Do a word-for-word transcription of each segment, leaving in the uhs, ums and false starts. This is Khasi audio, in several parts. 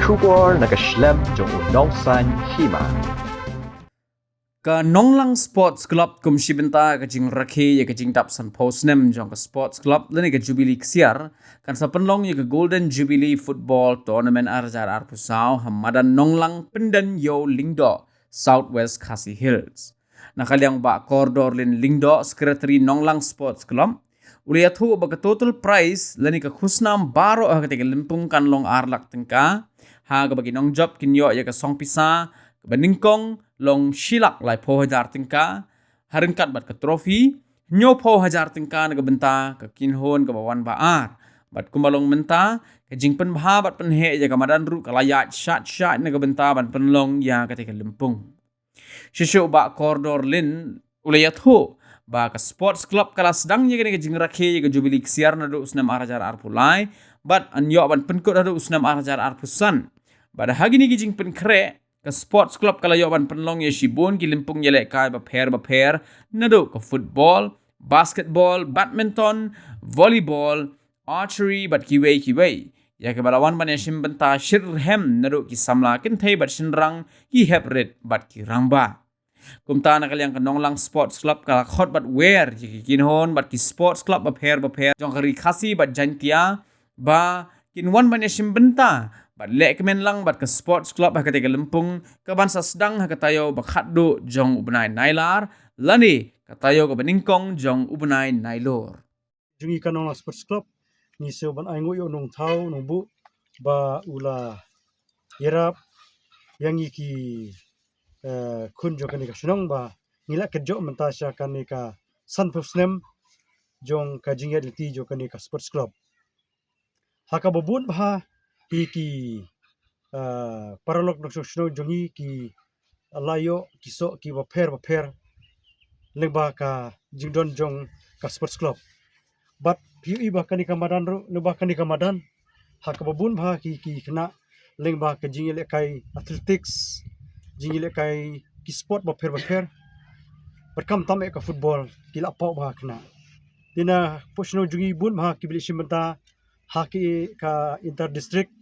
Khubor na ka shlem jong u nongsaiñ hima. Ka Nonglang Sports Club kum shi bynta ka jingrakhe ïa ka jingdap sanphew snem jong ka Sports Club lane ka Jubilee Ksiar kan sa pynlong ïa ka Golden Jubilee Football Tournament ar hajar arphew saw ha madan Nonglang, Pyndenïew, Lyngdoh, South West Khasi Hills. Na ka liang Bah Kordor Lin Lyngdoh, Secretary Nonglang Sports Club, u la ïathuh ba ka total prize lane ka khusnam baroh ha katei ka lympung kan long ar lak tyngka, ha kaba ki nongjop kin ïoh ïa ka song pisa kaba nyngkong long shi lak laiphew hajar tyngka, ha ryngkat bad ka trophy, hynñiewphew hajar tyngka na ka bynta ka kynhun kaba wan ba ar. Bad kumba long mynta, ka jingpynbha bad pynheh ïa ka madan ruh ka la ïaid shat shat na ka bynta ban pynlong ïa katei ka lympung. Shisha u Bah Kordor Lin u la ïathuh ba ka Sports Club ka la sdang ïa kane ka jingrakhe ïa ka Jubilee Ksiar naduh u snem ar hajar arphew lai, bad yn ïoh ban pynkut haduh u snem ar hajar arphew san. Bad ha kine ki jingpynkhreh, ka Sports Club ka la ïoh ban pynlong ïa shibun ki lympung ïalehkai bapher bapher, naduh ka football, basketball, badminton, volleyball, archery bad kiwei kiwei, ïa kiba la wan ban ïashim bynta shitrhem naduh ki samla kynthei bad shynrang, ki hep rit bad ki rangbah. Kumta na ka liang ka Nonglang Sports Club ka la khot bad wer ïa ki kynhun bad ki sports club bapher bapher jong ka Ri Khasi bad Jaintia ba kin wan ban ïashim bynta bad lehkmen lang bad ka Sports Club ha katei ka lympung kaban sa sdang ha ka taïew ba khatduh jong u bnai Nailar lane ka taïew kaba nyngkong jong u bnai Nailur. Jong ngi ka Nonglang Sports Club, ngi shu ban ai nguh ïa u nongthaw nongbuh ba u la ïarap ïa ngi ki, eh, khun jong kane ka shnong ba ngi la kynjoh mynta sha kane ka sanphew snem jong ka jingïaid lynti jong kane ka Sports Club. Ha kaba bun bha ki, ki, ah, paralok nongshong shnong jong ngi ki la ïoh ki soh kiba pher bapher lyngba ka jingdon jong ka Sports Club. Bad phi ïohi ba kane ka madan ruh, lyngba kane ka madan, ha kaba bun bha ki, ki khynnah lyngba ka jingïalehkai athletics, jingïalehkai ki sport bapher bapher. Bad khamtam eh ka football ki la paw bha khynnah. Te na pdeng shnong jong ngi bun bha kiba la shim bynta ha ki ka inter district.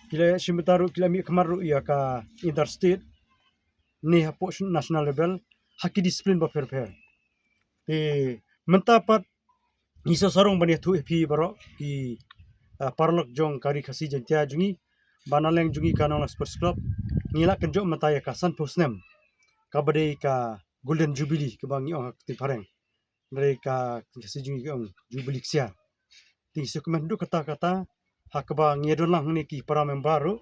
Ki la shim bynta ruh, ki la mih khmat ruh ïa ka inter state ne hapoh national level ha ki discipline bapher bapher. Te mynta pat ngi shu sarong ban ïathuh ïa phi baroh ki, ah, paralok jong ka Ri Khasi Jaintia jong ngi ba na liang jong ngi ka Nonglang Sports Club ngi la kynjoh mynta ïa ka sanphew snem, kaba dei ka Golden Jubilee kaba ngi ong ha ka ktien phareng. Hynrei ka ktien Khasi jong ngi ki ong Jubilee Ksiar. Te ngi shu kmen haduh katta katta ha kaba ngi ïadon lang hangne ki para member ruh,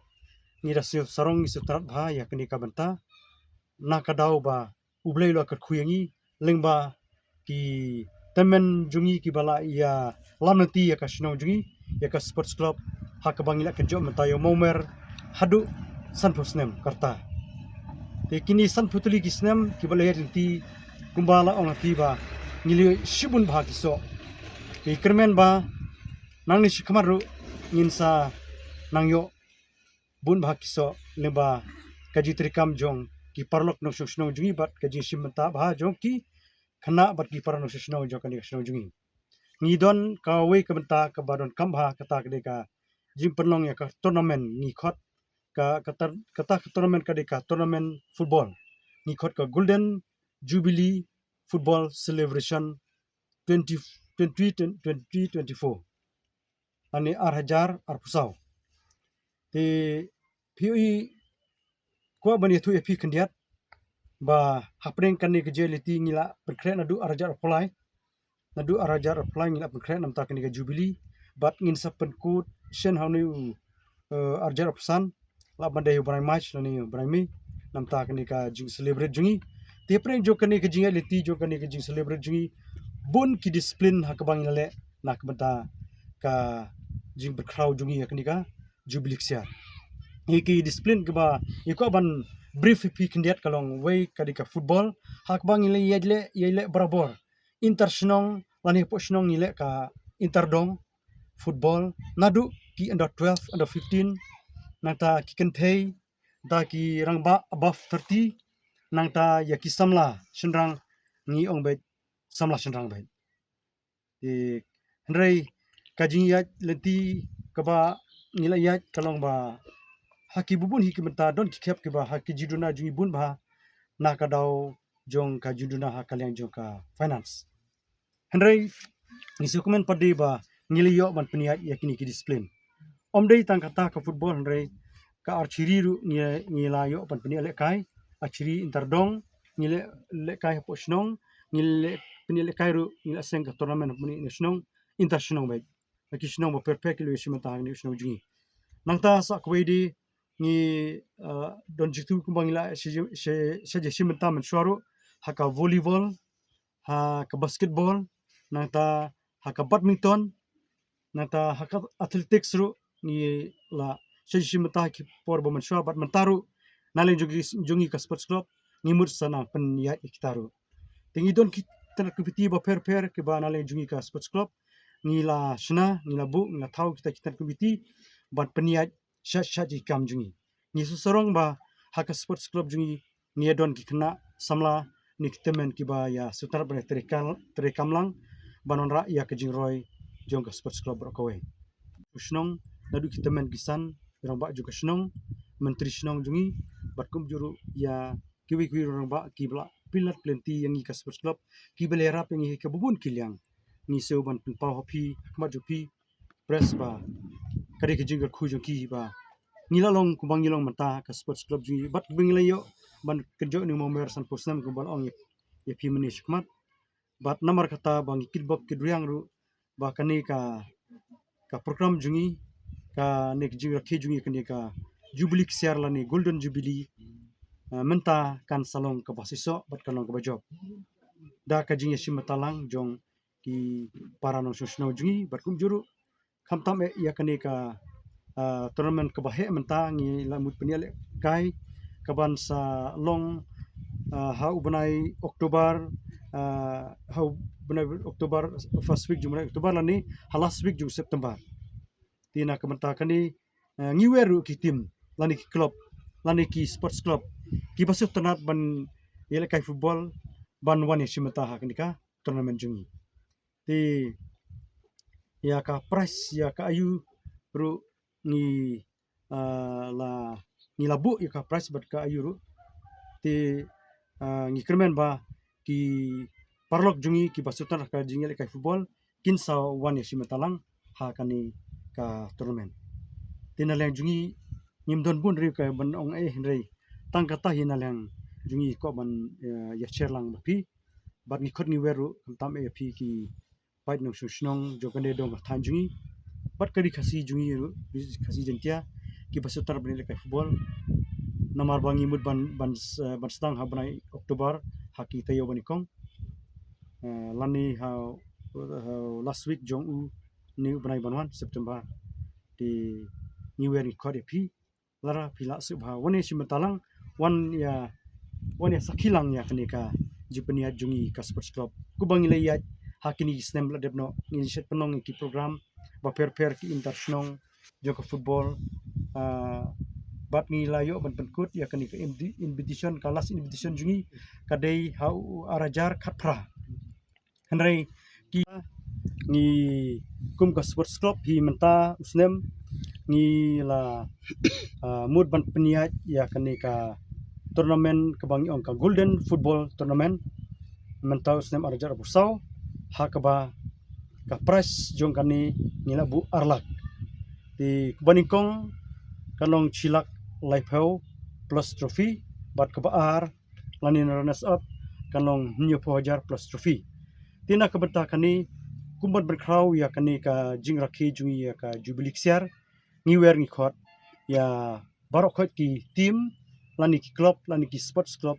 ngi da shu sarong ngi shu tnat bha ïa kane ka bynta na ka daw ba U Blei u la kyrkhu ïa ngi lyngba ki tymmen jong ngi kiba la ïalam lynti ïa ka shnong jong ngi, ïa ka Sports Club, ha kaba ngi la kynjoh mynta ïa u mawmer haduh sanphew snem ka rta. Te kine sanphew tylli ki snem kiba la ïaid lynti, kumba la ong ha phi ba ngi la ïoh shibun bha ki soh. Te kyrmen ba nangne shakhmat ruh ngin sa nang ïoh bun bha ki soh lyngba ka jingtreikam jong ki paralok nongshong shnong jong ngi bad ka jingshim bynta bha jong ki khynnah bad ki para nongshong shnong jong kane ka shnong jong ngi. Ngi don kawei ka bynta kaba donkam bha, kata ka dei ka jingpynlong ïa ka tournament, ngi khot ka, kata, kata ka tournament ka dei ka tournament football. Ngi khot ka Golden Jubilee Football Celebration twenty, twenty, twenty twenty-four. Lane ar hajar arphew saw. Te phi ïohi, kwah ban ïathuh ïa phi khyndiat ba hapdeng kane ka jingïaid lynti ngi la pynkhreh naduh ar hajar arphew lai. Naduh ar hajar arphew lai ngi la pynkhreh namar kane ka Jubilee. Bad ngin sa pynkut shen ha une u, eh, ar hajar arphew san, lah ban dei u bnai March lane u bnai May, namar kane ka jing celebrate jong ngi. Te hapdeng jong kane ka jingïaid lynti jong kane ka jing celebrate jong ngi, bun ki discipline ha kaba ngi la leh na ka bynta ka jingpynkhraw jong ngi ha kane ka Jubilee Ksiar. Ïa ki discipline kaba ngi kwah ban brief ïa phi khyndiat ka long, wei ka dei ka football, ha kaba ngi la ïaid leh, ïaid leh barabor. Inter shnong lane hapoh shnong ngi leh ka inter dong football, naduh ki under twelve, under fifteen, nangta ki kynthei, nangta ki rangbah above thirty, nangta ïa ki samla shynrang, ngi ong beit samla shynrang beit. Te hynrei ka jingïaid lynti kaba ngi la ïaid ka long ba ha ki bun hi ki mynta don ki khep kiba ha ki jingduna jong ngi bun bha na ka daw jong ka jingduna ha ka liang jong ka finance. Hynrei ngi sngewkmen pat de ba ngi la ïoh ban pynïaid ïa kine ki discipline. Ym dei tang kata ka football hynrei ka archery ruh ngi, ngi la ïoh ban pynïaid lehkai, archery inter dong, ngi leh, lehkai hapoh shnong, ngi leh pynïaid lehkai ruh ngi la seng ka tournament hapoh ne shnong, inter shnong beit. Ha ki shnong bapher bapher ki la ïoh shim bynta ha kane ka shnong jong ngi. Nangta sa kawei de ngi, ah, don jitu kumba ngi la sha, sha, sha shim bynta mynshuwa ruh ha ka volleyball, ha ka basketball, nangta ha ka badminton, nangta ha ka athletics ruh ngi la sha shim bynta ha ki por ba mynshuwa bad mynta ruh na liang jong ngi, jong ngi ka sports club ngi mut sa nang pynïaid ïa kita ruh. Te ngi don ki tnat committee bapher bapher kiba na liang jong ngi ka sports club ngi la shna, ngi la buh, ngi la thaw kita ki tnat committee ban pynïaid sha, sha ki kam jong ngi. Ngi sngewsarong ba ha ka sports club jong ngi ngi ïa don ki khynnah samla ne ki tymmen kiba ïa sngewtynnat ban ïa trei kam, trei kam lang ban wanrah ïa ka jingroi jong ka sports club baroh kawei. U shnong naduh ki tymmen ki san, rangbah jong ka shnong, myntri shnong jong ngi bad kumjuh ruh ïa kiwei kiwei rangbah kiba la pynlait pynlynti ïa ngi ka sports club kiba la ïarap ïa ngi ha kiba bun ki liang. Ngi sngew ban pynpaw ha phi ha khmat jong phi press ba ka dei ka jingkyrkhu jong ki ba ngi la long kumba ngi long mynta ka sports club jong ngi bad kumba ngi la ïoh ban kynjoh ne u Mamer sanphew snem kumba la ong ïa, ïa phi mynne shakhmat. Bad namar kata ba ngi kitbok kitrwiang ruh ba kane ka, ka program jong ngi, kane ka jingrakhe jong ngi, kane ka Jubilee Ksiar lane Golden Jubilee, eh, mynta kan sa long kaba shisha bad kan long kaba jop da ka jingïashim bynta lang jong ki para nongshong shnong jong ngi bad kumjuh ruh khamtam eh ïa kane ka, ah, tournament kaba heh mynta ngi la mut pynïaid lehkai kaban sa long, ah, ha u bnai October, ah, ha u bnai October, first week jong u bnai October lane ha last week jong u September. Te na ka bynta kane, ah, ngi wer ruh ki team lane ki club lane ki sports club kiba sngewtynnat ban ïalehkai football ban wan ïashim bynta ha kane ka tournament jong ngi. Te ïa ka prize ïa ka aïu ruh ngi, ah, la, ngi la buh ïa ka prize bad ka aïu ruh. Te, ah, ngi kyrmen ba ki paralok jong ngi kiba sngewtynnat ka jingïalehkai football kin sa wan ïashim bynta lang ha kane ka tournament. Te na liang jong ngi ngim don bun ruh kaban ong ei hynrei tang kata hi na liang jong ngi kwah ban, eh, ïa share lang bad phi. Bad ngi khot ngi wer ruh khamtam eh ïa phi ki paid nongshong shnong jong kane dong ka thaiñ jong ngi bad ka Ri Khasi jong ngi ruh, Ri Khasi Jaiñtia kiba sngewtynnat ban ïalehkai football. Namar ba ngi mut ban, ban, eh, ban sdang ha bnai October ha ki taïew ba nyngkong, eh, lane ha, ha last week jong une u bnai ban wan September. Te ngi wer ngi khot ïa phi lada phi lah sngewbha wan ïashim bynta lang, wan ïa, wan ïasakhi lang ïa kane ka jingpynïaid jong ngi ka sports club. Kumba ngi la ïaid ha kine ki snem ba la dep noh ngi shet pynlong ïa ki program bapher bapher ki inter shnong jong ka football, ah, bad ngi la ïoh ban pynkut ïa kane ka invi-, invitation, ka last invitation jong ngi ka dei ha u ar hajar khatphra. Hynrei ki ngi kum ka sports club hi mynta u snem ngi la, ah, mut ban pynïaid ïa kane ka tournament kaba ngi ong ka Golden Football Tournament mynta u snem ar hajar arphew saw ha kaba ka prize jong kane ngi la buh ar lak. Te kaba nyngkong kan long shi lak laiphew plus trophy bad kaba ar lane runners up kan long hynñiewphew hajar plus trophy. Te na ka bynta kane kum ban pynkhraw ïa kane ka jingrakhe jong ngi ïa ka Jubilee Ksiar ngi wer ngi khot ïa baroh khoit ki team lane ki club lane ki sports club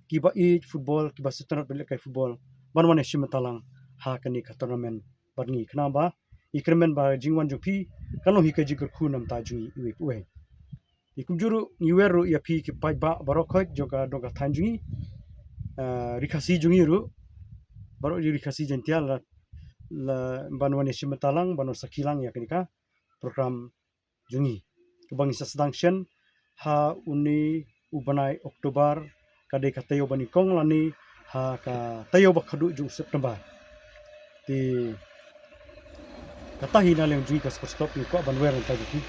kiba ïeit football kiba sngewtynnat ban ïalehkai football ban wan ïashim bynta lang ha kane ka tournament bad ngi khnang ba ngi kyrmen ba jingwan jong phi kan long hi ka jingkyrkhu na bynta jong ngi iwei pa iwei. Te kumjuh ruh ngi wer ruh ïa phi ki paidbah baroh khoit jong ka dong ka thaiñ jong ngi, ah, Ri Khasi jong ngi ruh baroh Ri Khasi Jaiñtia la, la ban wan ïashim bynta lang ban wan sakhi lang ïa kane ka program jong ngi kaba ngi sa sdang shen ha une u bnai October ka dei ka taïew ba nyngkong lane ha ka taïew ba khadduh jong u September. Te kata hi na liang jong ngi ka sports club ngi kwah ban wer na bynta jong phi.